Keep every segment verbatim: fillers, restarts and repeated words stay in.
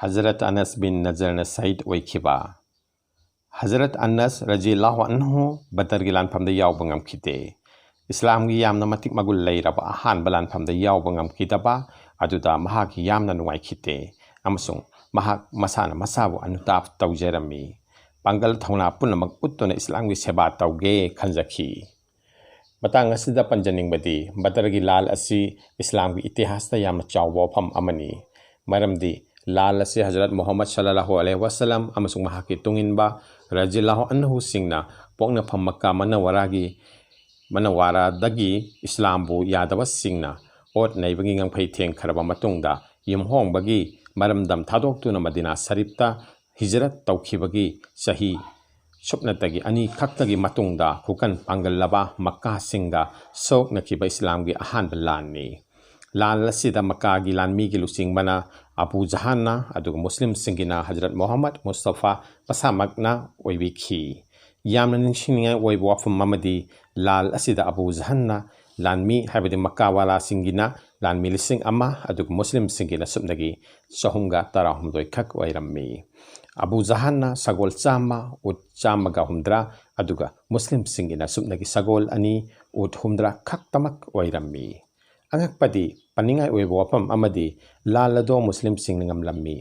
ꯍꯖꯔꯠ ꯑꯅꯁ ꯕꯤꯟ ꯅꯖꯔꯅ ꯁꯍꯤꯗ ꯑꯣꯏꯈꯤꯕ꯫ ꯍꯖꯔꯠ ꯑꯅꯁ ꯔꯖꯤꯌꯜꯂꯥꯍꯨ ꯑꯟꯍꯨ ꯕꯗꯔꯒꯤ ꯂꯥꯟꯐꯝꯗ ꯌꯥꯎꯕ ꯉꯝꯈꯤꯗꯦ꯫ ꯏꯁꯂꯥꯝꯒꯤ ꯌꯥꯝꯅ ꯃꯇꯤꯛ ꯃꯒꯨꯟ ꯂꯩꯔꯕ ꯑꯍꯥꯟꯕ ꯂꯥꯟꯐꯝꯗ ꯌꯥꯎꯕ ꯉꯝꯈꯤꯗꯕ ꯑꯗꯨꯗ ꯃꯍꯥꯛ ꯌꯥꯝꯅ ꯅꯨꯡꯉꯥꯏꯈꯤꯗꯦ, ꯑꯃꯁꯨꯡ ꯃꯍꯥꯛ ꯃꯁꯥꯅ ꯃꯁꯥꯕꯨ ꯑꯅꯨꯇꯥꯞ ꯇꯧꯖꯔꯝꯃꯤ꯫ ꯄꯥꯡꯒꯜ ꯊꯧꯅꯥ ꯄꯨꯝꯅꯃꯛ ꯎꯠꯇꯨꯅ ꯏꯁꯂꯥꯝꯒꯤ ꯁꯦꯕꯥ ꯇꯧꯒꯦ ꯈꯟꯖꯈꯤ꯫ ꯃꯇꯥꯡ ꯑꯁꯤꯗ ꯄꯟꯖꯅꯤꯡꯕꯗꯤ, ꯕꯗꯔꯒꯤ ꯂꯥꯜ ꯑꯁꯤ ꯏꯁꯂꯥꯝꯒꯤ ꯏꯇꯤꯍꯥꯁꯇ ꯌꯥꯝꯅ ꯆꯥꯎꯕ ꯋꯥꯐꯝ ꯑꯃꯅꯤ, ꯃꯔꯝꯗꯤ ꯂꯥꯜ ꯑꯁꯤ ꯍꯖꯔꯠ ꯃꯨꯍꯝꯃꯗ ꯁꯜꯂꯜꯂꯥꯍꯨ ꯑꯂꯩꯍꯤ ꯋꯥꯁꯂꯝ ꯑꯃꯁꯨꯡ ꯃꯍꯥꯛꯀꯤ ꯇꯨꯡꯏꯟꯕ ꯔꯖꯤꯌꯜꯂꯥꯍꯨ ꯑꯟꯍꯨꯁꯤꯡꯅ ꯄꯣꯛꯅꯐꯝ ꯃꯛꯀꯥ ꯃꯅꯋꯥꯔꯥꯒꯤ, ꯃꯅꯋꯥꯔꯥꯗꯒꯤ ꯏꯁꯂꯥꯝꯕꯨ ꯌꯥꯗꯕꯁꯤꯡꯅ ꯑꯣꯠ ꯅꯩꯕꯒꯤ ꯉꯝꯈꯩ ꯊꯦꯡꯈ꯭ꯔꯕ ꯃꯇꯨꯡꯗ, ꯌꯨꯝꯍꯣꯡꯕꯒꯤ ꯃꯔꯝꯗꯝ ꯊꯥꯗꯣꯛꯇꯨꯅ ꯃꯗꯤꯅꯥ ꯁꯔꯤꯐꯇ ꯍꯤꯖꯔꯠ ꯇꯧꯈꯤꯕꯒꯤ ꯆꯍꯤ ꯁꯨꯞꯅꯇꯒꯤ ꯑꯅꯤꯈꯛꯇꯒꯤ ꯃꯇꯨꯡꯗ ꯈꯨꯀꯟ ꯄꯥꯡꯒꯜꯂꯕ ꯃꯛꯀꯥꯁꯤꯡꯒ ꯁꯣꯛꯅꯈꯤꯕ ꯏꯁꯂꯥꯝꯒꯤ ꯑꯍꯥꯟꯕ ꯂꯥꯟꯅꯤ꯫ ꯂꯥꯟ ꯑꯁꯤꯗ ꯃꯛꯀꯥꯒꯤ ꯂꯥꯟꯃꯤꯒꯤ ꯂꯨꯆꯤꯡꯕꯅ ꯑꯕꯨ ꯖꯍꯥꯟꯅ, ꯑꯗꯨꯒ ꯃꯨꯁꯂꯤꯝꯁꯤꯡꯒꯤꯅ ꯍꯖꯔꯠ ꯃꯨꯍꯝꯃꯗ ꯃꯨꯁꯇꯐꯥ ꯃꯁꯥꯃꯛꯅ ꯑꯣꯏꯕꯤꯈꯤ꯫ ꯌꯥꯝꯅ ꯅꯤꯡꯁꯤꯡꯅꯤꯡꯉꯥꯏ ꯑꯣꯏꯕ ꯋꯥꯐꯝ ꯑꯃꯗꯤ, ꯂꯥꯟ ꯑꯁꯤꯗ ꯑꯕꯨ ꯖꯍꯟꯅ ꯂꯥꯟꯃꯤ, ꯍꯥꯏꯕꯗꯤ ꯃꯛꯀꯥꯋꯥꯂꯥꯁꯤꯡꯒꯤꯅ ꯂꯥꯟꯃꯤ ꯂꯤꯁꯤꯡ ꯑꯃ, ꯑꯗꯨꯒ ꯃꯨꯁꯂꯤꯝꯁꯤꯡꯒꯤꯅ ꯁꯨꯞꯅꯒꯤ ꯆꯍꯨꯝꯒ ꯇꯔꯥꯍꯨꯝꯗꯣꯏ ꯈꯛ ꯑꯣꯏꯔꯝꯃꯤ꯫ ꯑꯕꯨ ꯖꯍꯟꯅ ꯁꯒꯣꯜ ꯆꯥꯝꯃ, ꯎꯠ ꯆꯥꯝꯃꯒ ꯍꯨꯝꯗ꯭ꯔꯥ, ꯑꯗꯨꯒ ꯃꯨꯁꯂꯤꯝꯁꯤꯡꯒꯤꯅ ꯁꯨꯞꯅꯒꯤ ꯁꯒꯣꯜ ꯑꯅꯤ, ꯎꯠ ꯍꯨꯝꯗ꯭ꯔꯥ ꯈꯛꯇꯃꯛ ꯑꯣꯏꯔꯝꯃꯤ꯫ ꯑꯉꯛꯄꯗꯤ, ꯄꯟꯅꯤꯡꯉꯥꯏ ꯑꯣꯏꯕ ꯋꯥꯐꯝ ꯑꯃꯗꯤ, ꯂꯥꯜ ꯑꯗꯣ ꯃꯨꯁꯂꯤꯝꯁꯤꯡꯅ ꯉꯝꯂꯝꯃꯤ꯫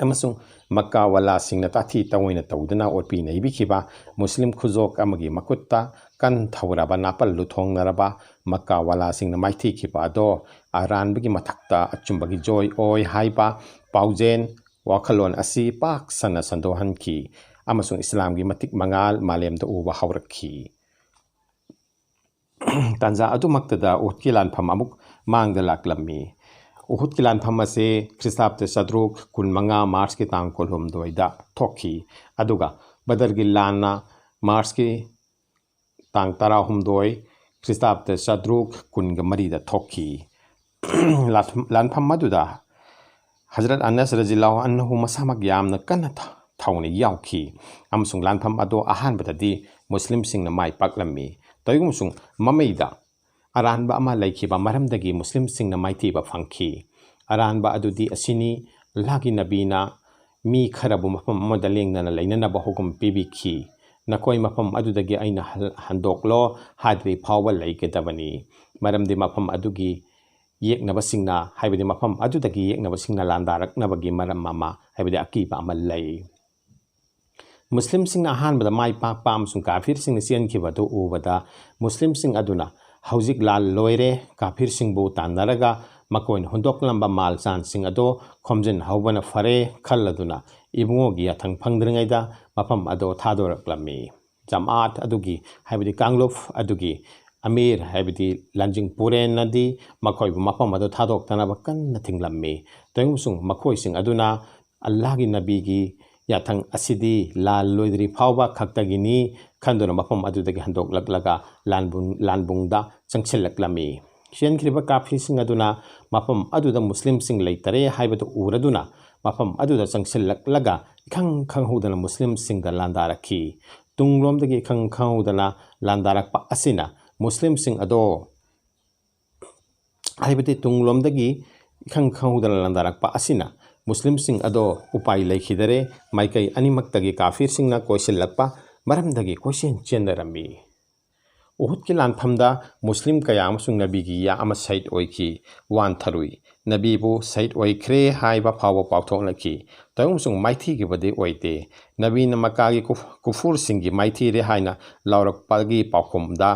ꯑꯃꯁꯨꯡ ꯃꯛꯀꯥꯋꯥꯂꯥꯁꯤꯡꯅ ꯇꯥꯊꯤ ꯇꯑꯣꯏꯅ ꯇꯧꯗꯨꯅ ꯑꯣꯠꯄꯤ ꯅꯩꯕꯤꯈꯤꯕ ꯃꯨꯁꯂꯤꯝ ꯈꯨꯖꯣꯛ ꯑꯃꯒꯤ ꯃꯈꯨꯠꯇ ꯀꯟ ꯊꯧꯔꯕ ꯅꯥꯄꯜ ꯂꯨꯊꯣꯡꯅꯔꯕ ꯃꯛꯀꯥꯋꯥꯂꯥꯁꯤꯡꯅ ꯃꯥꯏꯊꯤꯈꯤꯕ ꯑꯗꯣ ꯑꯔꯥꯟꯕꯒꯤ ꯃꯊꯛꯇ ꯑꯆꯨꯝꯕꯒꯤ ꯖꯣꯏ ꯑꯣꯏ ꯍꯥꯏꯕ ꯄꯥꯎꯖꯦꯜ ꯋꯥꯈꯜꯂꯣꯟ ꯑꯁꯤ ꯄꯥꯛ ꯁꯟꯅ ꯁꯟꯗꯣꯛꯍꯟꯈꯤ, ꯑꯃꯁꯨꯡ ꯏꯁꯂꯥꯝꯒꯤ ꯃꯇꯤꯛ ꯃꯉꯥꯜ ꯃꯥꯂꯦꯝꯗ ꯎꯕ ꯍꯧꯔꯛꯈꯤ꯫ ꯇꯥꯟꯖꯥ ꯑꯗꯨꯃꯛꯇꯗ ꯎꯍꯨꯗꯀꯤ ꯂꯥꯟꯐꯝ ꯑꯃꯨꯛ ꯃꯥꯡꯗ ꯂꯥꯛꯂꯝꯃꯤ꯫ ꯎꯍꯨꯗꯀꯤ ꯂꯥꯟꯐꯝ ꯑꯁꯤ ꯈ꯭ꯔꯤꯁꯇꯥꯕꯇ ꯆꯥꯇ꯭ꯔꯨꯛ ꯀꯨꯟꯃꯉꯥ ꯃꯥꯔꯆꯀꯤ ꯇꯥꯡ ꯀꯨꯟꯍꯨꯝꯗꯣꯏꯗ ꯊꯣꯛꯈꯤ, ꯑꯗꯨꯒ ꯕꯗꯔꯒꯤ ꯂꯥꯟꯅ ꯃꯥꯔꯆꯀꯤ ꯇꯥꯡ ꯇꯔꯥꯍꯨꯝꯗꯣꯏ, ꯈ꯭ꯔꯤꯁꯇꯥꯕꯇ ꯆꯥꯇ꯭ꯔꯨꯛ ꯀꯨꯟꯒ ꯃꯔꯤꯗ ꯊꯣꯛꯈꯤ꯫ ꯂꯥꯟꯐꯝ, ꯂꯥꯟꯐꯝ ꯑꯗꯨꯗ ꯍꯖꯔꯠ ꯑꯅꯁ ꯔꯖꯤꯌꯜꯂꯥꯍꯨ ꯑꯟꯍꯨ ꯃꯁꯥꯃꯛ ꯌꯥꯝꯅ ꯀꯟꯅ ꯊ-, ꯊꯧꯅ ꯌꯥꯎꯈꯤ, ꯑꯃꯁꯨꯡ ꯂꯥꯟꯐꯝ ꯑꯗꯨ ꯑꯍꯥꯟꯕꯗꯗꯤ ꯃꯨꯁꯂꯤꯝꯁꯤꯡꯅ ꯃꯥꯏ ꯄꯥꯛꯂꯝꯃꯤ꯫ ꯇꯧꯏꯒꯨꯝꯕꯁꯨꯡ ꯃꯃꯩꯗ ꯑꯔꯥꯟꯕ ꯑꯃ ꯂꯩꯈꯤꯕ ꯃꯔꯝꯗꯒꯤ ꯃꯨꯁꯂꯤꯝꯁꯤꯡꯅ ꯃꯥꯏꯊꯤꯕ ꯐꯪꯈꯤ꯫ ꯑꯔꯥꯟꯕ ꯑꯗꯨꯗꯤ ꯑꯁꯤꯅꯤ, ꯑꯜꯂꯥꯍꯒꯤ ꯅꯕꯤꯅ ꯃꯤ ꯈꯔꯕꯨ ꯃꯐꯝ ꯑꯃꯗ ꯂꯦꯡꯗꯅ ꯂꯩꯅꯅꯕ ꯍꯨꯀꯨꯝ ꯄꯤꯕꯤꯈꯤ꯫ "ꯅꯈꯣꯏ ꯃꯐꯝ ꯑꯗꯨꯗꯒꯤ ꯑꯩꯅ ꯍꯜ-, ꯍꯟꯗꯣꯛꯂꯣ" ꯍꯥꯏꯗ꯭ꯔꯤ ꯐꯥꯎꯕ ꯂꯩꯒꯗꯕꯅꯤ꯫ ꯃꯔꯝꯗꯤ ꯃꯐꯝ ꯑꯗꯨꯒꯤ ꯌꯦꯛꯅꯕꯁꯤꯡꯅ, ꯍꯥꯏꯕꯗꯤ ꯃꯐꯝ ꯑꯗꯨꯗꯒꯤ ꯌꯦꯛꯅꯕꯁꯤꯡꯅ ꯂꯥꯟꯗꯥꯔꯛꯅꯕꯒꯤ ꯃꯔꯝ ꯑꯃ, ꯍꯥꯏꯕꯗꯤ ꯑꯀꯤꯕ ꯑꯃ ꯂꯩ꯫ ꯃꯨꯁꯂꯤꯝꯁꯤꯡꯅ ꯑꯍꯥꯟꯕꯗ ꯃꯥꯏ ꯄꯥꯛꯄ ꯑꯃꯁꯨꯡ ꯀꯥꯐꯤꯔꯁꯤꯡꯅ ꯆꯦꯟꯈꯤꯕ ꯑꯗꯨ ꯎꯕꯗ, ꯃꯨꯁꯂꯤꯝꯁꯤꯡ ꯑꯗꯨꯅ ꯍꯧꯖꯤꯛ ꯂꯥꯟ ꯂꯣꯏꯔꯦ, ꯀꯥꯐꯤꯔꯁꯤꯡꯕꯨ ꯇꯥꯟꯅꯔꯒ ꯃꯈꯣꯏꯅ ꯍꯨꯟꯗꯣꯛꯂꯝꯕ ꯃꯥꯜ ꯆꯥꯟꯁꯤꯡ ꯑꯗꯨ ꯈꯣꯝꯖꯤꯟꯍꯧꯕꯅ ꯐꯔꯦ ꯈꯜꯂꯗꯨꯅ, ꯏꯕꯨꯡꯉꯣꯒꯤ ꯌꯥꯊꯪ ꯐꯪꯗ꯭ꯔꯤꯉꯩꯗ ꯃꯐꯝ ꯑꯗꯨ ꯊꯥꯗꯣꯔꯛꯂꯝꯃꯤ꯫ ꯖꯃꯥꯠ ꯑꯗꯨꯒꯤ, ꯍꯥꯏꯕꯗꯤ ꯀꯥꯡꯂꯨꯞ ꯑꯗꯨꯒꯤ ꯑꯃꯤꯔ, ꯍꯥꯏꯕꯗꯤ ꯂꯥꯟꯖꯤꯡ ꯄꯨꯔꯦꯟꯅꯗꯤ ꯃꯈꯣꯏꯕꯨ ꯃꯐꯝ ꯑꯗꯨ ꯊꯥꯗꯣꯛꯇꯅꯕ ꯀꯟꯅ ꯊꯤꯡꯂꯝꯃꯤ꯫ ꯇꯧꯏꯒꯨꯝꯕꯁꯨꯡ ꯃꯈꯣꯏꯁꯤꯡ ꯑꯗꯨꯅ ꯑꯜꯂꯥꯍꯒꯤ ꯅꯕꯤꯒꯤ ꯌꯥꯊꯪ ꯑꯁꯤꯗꯤ ꯂꯥꯟ ꯂꯣꯏꯗ꯭ꯔꯤ ꯐꯥꯎꯕ ꯈꯛꯇꯒꯤꯅꯤ ꯈꯟꯗꯨꯅ ꯃꯐꯝ ꯑꯗꯨꯗꯒꯤ ꯍꯟꯗꯣꯛꯂꯛꯂꯒ ꯂꯥꯟꯕꯨꯡ-, ꯂꯥꯟꯕꯨꯡꯗ ꯆꯪꯁꯤꯜꯂꯛꯂꯝꯃꯤ꯫ ꯆꯦꯟꯈ꯭ꯔꯤꯕ ꯀꯥꯐꯤꯔꯁꯤꯡ ꯑꯗꯨꯅ ꯃꯐꯝ ꯑꯗꯨꯗ ꯃꯨꯁꯂꯤꯝꯁꯤꯡ ꯂꯩꯇꯔꯦ ꯍꯥꯏꯕꯗꯨ ꯎꯔꯗꯨꯅ ꯃꯐꯝ ꯑꯗꯨꯗ ꯆꯪꯁꯤꯜꯂꯛꯂꯒ ꯏꯈꯪ ꯈꯪꯍꯧꯗꯅ ꯃꯨꯁꯂꯤꯝꯁꯤꯡꯗ ꯂꯥꯟꯗꯥꯔꯛꯈꯤ꯫ ꯇꯨꯡꯂꯣꯝꯗꯒꯤ ꯏꯈꯪ ꯈꯪꯍꯧꯗꯅ ꯂꯥꯟꯗꯥꯔꯛꯄ ꯑꯁꯤꯅ ꯃꯨꯁꯂꯤꯝꯁꯤꯡ ꯑꯗꯣ ꯍꯥꯏꯕꯗꯤ ꯇꯨꯡꯂꯣꯝꯗꯒꯤ ꯏꯈꯪ ꯈꯪꯍꯧꯗꯅ ꯂꯥꯟꯗꯥꯔꯛꯄ ꯑꯁꯤꯅ ꯃꯨꯁꯂꯤꯝꯁꯤꯡ ꯑꯗꯣ ꯎꯄꯥꯏ ꯂꯩꯈꯤꯗꯔꯦ꯫ ꯃꯥꯏꯀꯩ ꯑꯅꯤꯃꯛꯇꯒꯤ ꯀꯥꯐꯤꯔꯁꯤꯡꯅ ꯀꯣꯏꯁꯤꯜꯂꯛꯄ ꯃꯔꯝꯗꯒꯤ ꯀꯣꯏꯆꯦꯟ ꯆꯦꯟꯅꯔꯝꯃꯤ꯫ ꯎꯍꯨꯗꯀꯤ ꯂꯥꯟꯐꯝꯗ ꯃꯨꯁꯂꯤꯝ ꯀꯌꯥ ꯑꯃꯁꯨꯡ ꯅꯕꯤꯒꯤ ꯌꯥ ꯑꯃ ꯁꯍꯤꯗ ꯑꯣꯏꯈꯤ꯫ ꯋꯥꯟꯊꯔꯨꯏ꯫ ꯅꯕꯤꯕꯨ ꯁꯍꯤꯗ ꯑꯣꯏꯈ꯭ꯔꯦ ꯍꯥꯏꯕ ꯐꯥꯎꯕ ꯄꯥꯎꯊꯣꯛꯅꯈꯤ꯫ ꯇꯧꯏꯒꯨꯝꯕꯁꯨꯡ ꯃꯥꯏꯊꯤꯈꯤꯕꯗꯤ ꯑꯣꯏꯗꯦ꯫ ꯅꯕꯤꯅ ꯃꯛꯀꯥꯒꯤ ꯀꯨꯐ-, ꯀꯨꯐꯨꯔꯁꯤꯡꯒꯤ ꯃꯥꯏꯊꯤꯔꯦ ꯍꯥꯏꯅ ꯂꯥꯎꯔꯛꯄꯒꯤ ꯄꯥꯎꯈꯨꯝꯗ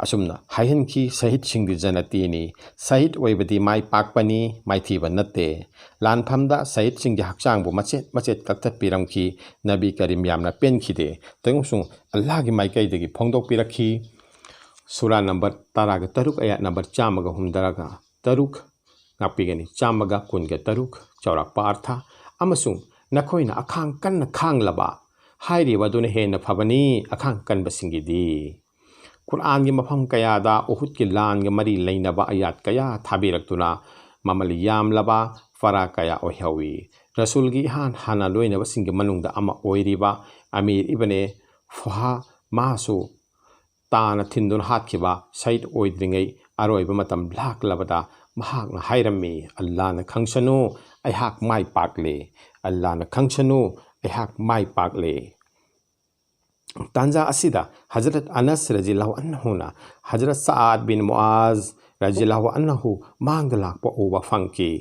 ꯑꯁꯨꯝꯅ ꯍꯥꯏꯍꯟꯈꯤ, "ꯁꯍꯤꯗꯁꯤꯡꯗꯤ ꯖꯅꯇꯤꯅꯤ꯫ ꯁꯍꯤꯗ ꯑꯣꯏꯕꯗꯤ ꯃꯥꯏ ꯄꯥꯛꯄꯅꯤ, ꯃꯥꯏꯊꯤꯕ ꯅꯠꯇꯦ"꯫ ꯂꯥꯟꯐꯝꯗ ꯁꯍꯤꯗꯁꯤꯡꯒꯤ ꯍꯛꯆꯥꯡꯕꯨ ꯃꯆꯦꯠ ꯃꯆꯦꯠ ꯀꯛꯊꯠꯄꯤꯔꯝꯈꯤ꯫ ꯅꯕꯤ ꯀꯔꯤꯝ ꯌꯥꯝꯅ ꯄꯦꯟꯈꯤꯗꯦ꯫ ꯇꯧꯏꯒꯨꯝꯕꯁꯨꯡ ꯑꯜꯂꯥꯍꯒꯤ ꯃꯥꯏꯀꯩꯗꯒꯤ ꯐꯣꯡꯗꯣꯛꯄꯤꯔꯛꯈꯤ꯫ ꯁꯨꯔꯥ ꯅꯝꯕꯔ ꯇꯔꯥꯒ ꯇꯔꯨꯛ, ꯑꯌꯥꯠ ꯅꯝꯕꯔ ꯆꯥꯝꯃꯒ ꯍꯨꯝꯗ꯭ꯔꯥꯒ ꯇꯔꯨꯛ ꯉꯥꯛꯄꯤꯒꯅꯤ꯫ ꯆꯥꯝꯃꯒ ꯀꯨꯟꯒ ꯇꯔꯨꯛ, ꯆꯥꯎꯔꯥꯛꯄ ꯑꯔꯊ, ꯑꯃꯁꯨꯡ "ꯅꯈꯣꯏꯅ ꯑꯈꯥꯡ ꯀꯟꯅ ꯈꯥꯡꯂꯕ" ꯍꯥꯏꯔꯤꯕ ꯑꯗꯨꯅ ꯍꯦꯟꯅ ꯐꯕꯅꯤ ꯑꯈꯥꯡ ꯀꯟꯕꯁꯤꯡꯒꯤꯗꯤ꯫ ꯀꯨꯔꯥꯟꯒꯤ ꯃꯐꯝ ꯀꯌꯥꯗ ꯎꯍꯨꯗꯀꯤ ꯂꯥꯟꯒ ꯃꯔꯤ ꯂꯩꯅꯕ ꯑꯌꯥꯠ ꯀꯌꯥ ꯊꯥꯕꯤꯔꯛꯇꯨꯅ ꯃꯃꯜ ꯌꯥꯝꯂꯕ ꯐꯔꯥ ꯀꯌꯥ ꯑꯣꯏꯍꯧꯏ꯫ ꯔꯁꯨꯜꯒꯤ ꯏꯍꯥꯟ ꯍꯥꯟꯅ ꯂꯣꯏꯅꯕꯁꯤꯡꯒꯤ ꯃꯅꯨꯡꯗ ꯑꯃ ꯑꯣꯏꯔꯤꯕ ꯑꯃꯤꯔ ꯏꯕꯅꯦ ꯐꯨꯍꯥ ꯃꯥꯁꯨ ꯇꯥꯅ ꯊꯤꯟꯗꯨꯅ ꯍꯥꯠꯈꯤꯕ, ꯁꯍꯤꯗ ꯑꯣꯏꯗ꯭ꯔꯤꯉꯩ ꯑꯔꯣꯏꯕ ꯃꯇꯝ ꯂꯥꯛꯂꯕꯗ ꯃꯍꯥꯛꯅ ꯍꯥꯏꯔꯝꯃꯤ, "ꯑꯜꯂꯥꯅ ꯈꯪꯁꯅꯨ, ꯑꯩꯍꯥꯛ ꯃꯥꯏ ꯄꯥꯛꯂꯦ꯫ ꯑꯜꯂꯥꯅ ꯈꯪꯁꯅꯨ, ꯑꯩꯍꯥꯛ ꯃꯥꯏ ꯄꯥꯛꯂꯦ"꯫ ꯇꯥꯟꯖꯥ ꯑꯁꯤꯗ ꯍꯖꯔꯠ ꯑꯅꯁ ꯔꯖꯤꯌꯜꯂꯥꯍꯨ ꯑꯟꯍꯨꯅ ꯍꯖꯔꯠ ꯁꯥꯑꯗ ꯕꯤꯟ ꯃꯨꯑꯥꯖ ꯔꯖꯤꯌꯜꯂꯥꯍꯨ ꯑꯟꯍꯨ ꯃꯥꯡꯗ ꯂꯥꯛꯄ ꯎꯕ ꯐꯪꯈꯤ꯫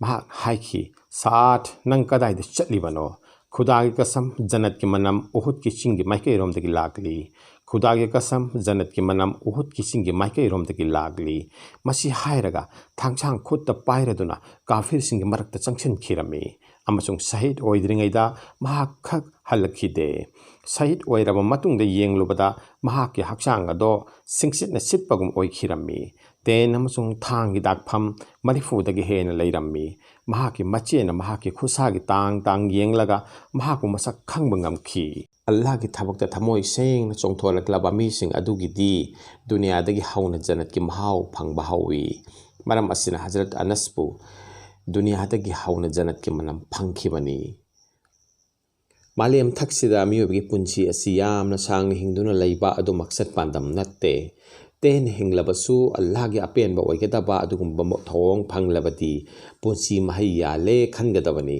ꯃꯍꯥꯛ ꯍꯥꯏꯈꯤ, "ꯁꯥꯑꯗ, ꯅꯪ ꯀꯗꯥꯏꯗ ꯆꯠꯂꯤꯕꯅꯣ?" "ꯈꯨꯗꯥꯒꯤ ꯀꯁꯝ, ꯖꯟꯅꯠꯀꯤ ꯃꯅꯝ ꯎꯍꯨꯗꯀꯤ ꯆꯤꯡꯒꯤ ꯃꯥꯏꯀꯩꯔꯣꯝꯗꯒꯤ ꯂꯥꯛꯂꯤ꯫ ꯈꯨꯗꯥꯒꯤ ꯀꯁꯝ, ꯖꯟꯅꯠꯀꯤ ꯃꯅꯝ ꯎꯍꯨꯗꯀꯤ ꯆꯤꯡꯒꯤ ꯃꯥꯏꯀꯩꯔꯣꯝꯗꯒꯤ ꯂꯥꯛꯂꯤ"꯫ ꯃꯁꯤ ꯍꯥꯏꯔꯒ ꯊꯥꯡꯁꯥꯡ ꯈꯨꯠꯇ ꯄꯥꯏꯔꯗꯨꯅ ꯀꯥꯐꯤꯔꯁꯤꯡꯒꯤ ꯃꯔꯛꯇ ꯆꯪꯁꯤꯟꯈꯤꯔꯝꯃꯤ ꯑꯃꯁꯨꯡ ꯁꯍꯤꯗ ꯑꯣꯏꯗ꯭ꯔꯤꯉꯩꯗ ꯃꯍꯥꯛ ꯈꯛ ꯍꯜꯂꯛꯈꯤꯗꯦ꯫ ꯁꯍꯤꯗ ꯑꯣꯏꯔꯕ ꯃꯇꯨꯡꯗ ꯌꯦꯡꯂꯨꯕꯗ ꯃꯍꯥꯛꯀꯤ ꯍꯛꯆꯥꯡ ꯑꯗꯣ ꯁꯤꯡꯁꯤꯠꯅ ꯁꯤꯠꯄꯒꯨꯝ ꯑꯣꯏꯈꯤꯔꯝꯃꯤ꯫ ꯇꯦꯟ ꯑꯃꯁꯨꯡ ꯊꯥꯡꯒꯤ ꯗꯥꯛꯐꯝ ꯃꯔꯤꯐꯨꯗꯒꯤ ꯍꯦꯟꯅ ꯂꯩꯔꯝꯃꯤ꯫ ꯃꯍꯥꯛꯀꯤ ꯃꯆꯦꯅ ꯃꯍꯥꯛꯀꯤ ꯈꯨꯠꯁꯥꯒꯤ ꯇꯥꯡ ꯇꯥꯡ ꯌꯦꯡꯂꯒ ꯃꯍꯥꯛꯄꯨ ꯃꯁꯛ ꯈꯪꯕ ꯉꯝꯈꯤ꯫ ꯑꯜꯂꯥꯍꯒꯤ ꯊꯕꯛꯇ ꯊꯃꯣꯏ ꯁꯦꯡꯅ ꯆꯣꯡꯊꯣꯔꯛꯂꯕ ꯃꯤꯁꯤꯡ ꯑꯗꯨꯒꯤꯗꯤ ꯗꯨꯅꯤꯌꯥꯗꯒꯤ ꯍꯧꯅ ꯖꯟꯅꯠꯀꯤ ꯃꯍꯥꯎ ꯐꯪꯕ ꯍꯧꯏ꯫ ꯃꯔꯝ ꯑꯁꯤꯅ ꯍꯖꯔꯠ ꯑꯅꯁꯄꯨ ꯗꯨꯅꯤꯌꯥꯗꯒꯤ ꯍꯧꯅ ꯖꯟꯅꯠꯀꯤ ꯃꯅꯝ ꯐꯪꯈꯤꯕꯅꯤ꯫ ꯃꯥꯂꯦꯝ ꯊꯛꯁꯤꯗ ꯃꯤꯑꯣꯏꯕꯒꯤ ꯄꯨꯟꯁꯤ ꯑꯁꯤ ꯌꯥꯝꯅ ꯁꯥꯡꯅ ꯍꯤꯡꯗꯨꯅ ꯂꯩꯕ ꯑꯗꯨ ꯃꯛꯁꯠ ꯄꯥꯟꯗꯝ ꯅꯠꯇꯦ꯫ ꯇꯦꯟꯅ ꯍꯤꯡꯂꯕꯁꯨ ꯑꯜꯂꯥꯍꯒꯤ ꯑꯄꯦꯟꯕ ꯑꯣꯏꯒꯗꯕ ꯑꯗꯨꯒꯨꯝꯕ ꯊꯧꯑꯣꯡ ꯐꯪꯂꯕꯗꯤ ꯄꯨꯟꯁꯤ ꯃꯍꯩ ꯌꯥꯜꯂꯦ ꯈꯟꯒꯗꯕꯅꯤ꯫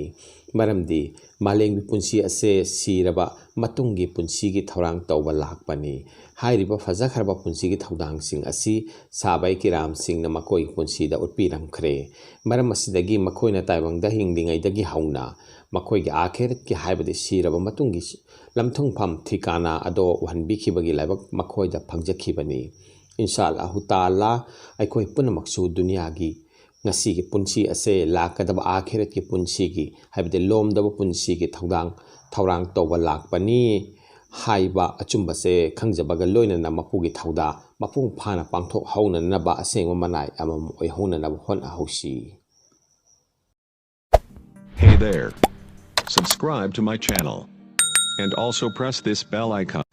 ꯃꯔꯝꯗꯤ ꯃꯥꯂꯦꯝꯒꯤ ꯄꯨꯟꯁꯤ ꯑꯁꯦ ꯁꯤꯔꯕ ꯃꯇꯨꯡꯒꯤ ꯄꯨꯟꯁꯤꯒꯤ ꯊꯧꯔꯥꯡ ꯇꯧꯕ ꯂꯥꯛꯄꯅꯤ꯫ ꯍꯥꯏꯔꯤꯕ ꯐꯖꯈ꯭ꯔꯕ ꯄꯨꯟꯁꯤꯒꯤ ꯊꯧꯗꯥꯡꯁꯤꯡ ꯑꯁꯤ ꯁꯥꯕꯥꯏ ꯀꯤꯔꯥꯝꯁꯤꯡꯅ ꯃꯈꯣꯏꯒꯤ ꯄꯨꯟꯁꯤꯗ ꯎꯠꯄꯤꯔꯝꯈ꯭ꯔꯦ꯫ ꯃꯔꯝ ꯑꯁꯤꯗꯒꯤ ꯃꯈꯣꯏꯅ ꯇꯥꯏꯕꯪꯗ ꯍꯤꯡꯂꯤꯉꯩꯗꯒꯤ ꯍꯧꯅ ꯃꯈꯣꯏꯒꯤ ꯑꯥꯈꯤꯔꯠꯀꯤ, ꯍꯥꯏꯕꯗꯤ ꯁꯤꯔꯕ ꯃꯇꯨꯡꯒꯤ ꯂꯝꯊꯨꯡꯐꯝ, ꯊꯤꯀꯥꯅꯥ ꯑꯗꯣ ꯎꯍꯟꯕꯤꯈꯤꯕꯒꯤ ꯂꯥꯏꯕꯛ ꯃꯈꯣꯏꯗ ꯐꯪꯖꯈꯤꯕꯅꯤ꯫ ꯏꯟꯁꯥ ꯑꯜꯂꯥꯍꯨ ꯇꯥꯂꯥ, ꯑꯩꯈꯣꯏ ꯄꯨꯝꯅꯃꯛꯁꯨ ꯗꯨꯅꯤꯌꯥꯒꯤ ꯉꯁꯤꯒꯤ ꯄꯨꯟꯁꯤ ꯑꯁꯦ ꯂꯥꯛꯀꯗꯕ ꯑꯥꯈꯤꯔꯠꯀꯤ ꯄꯨꯟꯁꯤꯒꯤ, ꯍꯥꯏꯕꯗꯤ ꯂꯣꯝꯗꯕ ꯄꯨꯟꯁꯤꯒꯤ ꯊꯧꯗꯥꯡ ꯊꯧꯔꯥꯡ ꯇꯧꯕ ꯂꯥꯛꯄꯅꯤ ꯍꯥꯏꯕ ꯑꯆꯨꯝꯕꯁꯦ ꯈꯪꯖꯕꯒ ꯂꯣꯏꯅꯅ ꯃꯄꯨꯒꯤ ꯊꯧꯗꯥ ꯃꯄꯨꯡ ꯐꯥꯅ ꯄꯥꯡꯊꯣꯛꯍꯧꯅꯅꯕ, ꯑꯁꯦꯡꯕ ꯃꯅꯥꯏ ꯑꯃꯃꯝ ꯑꯣꯏꯍꯧꯅꯅꯕ ꯍꯣꯠꯅꯍꯧꯁꯤ꯫ Hey there. Subscribe to my channel. And also press this bell icon.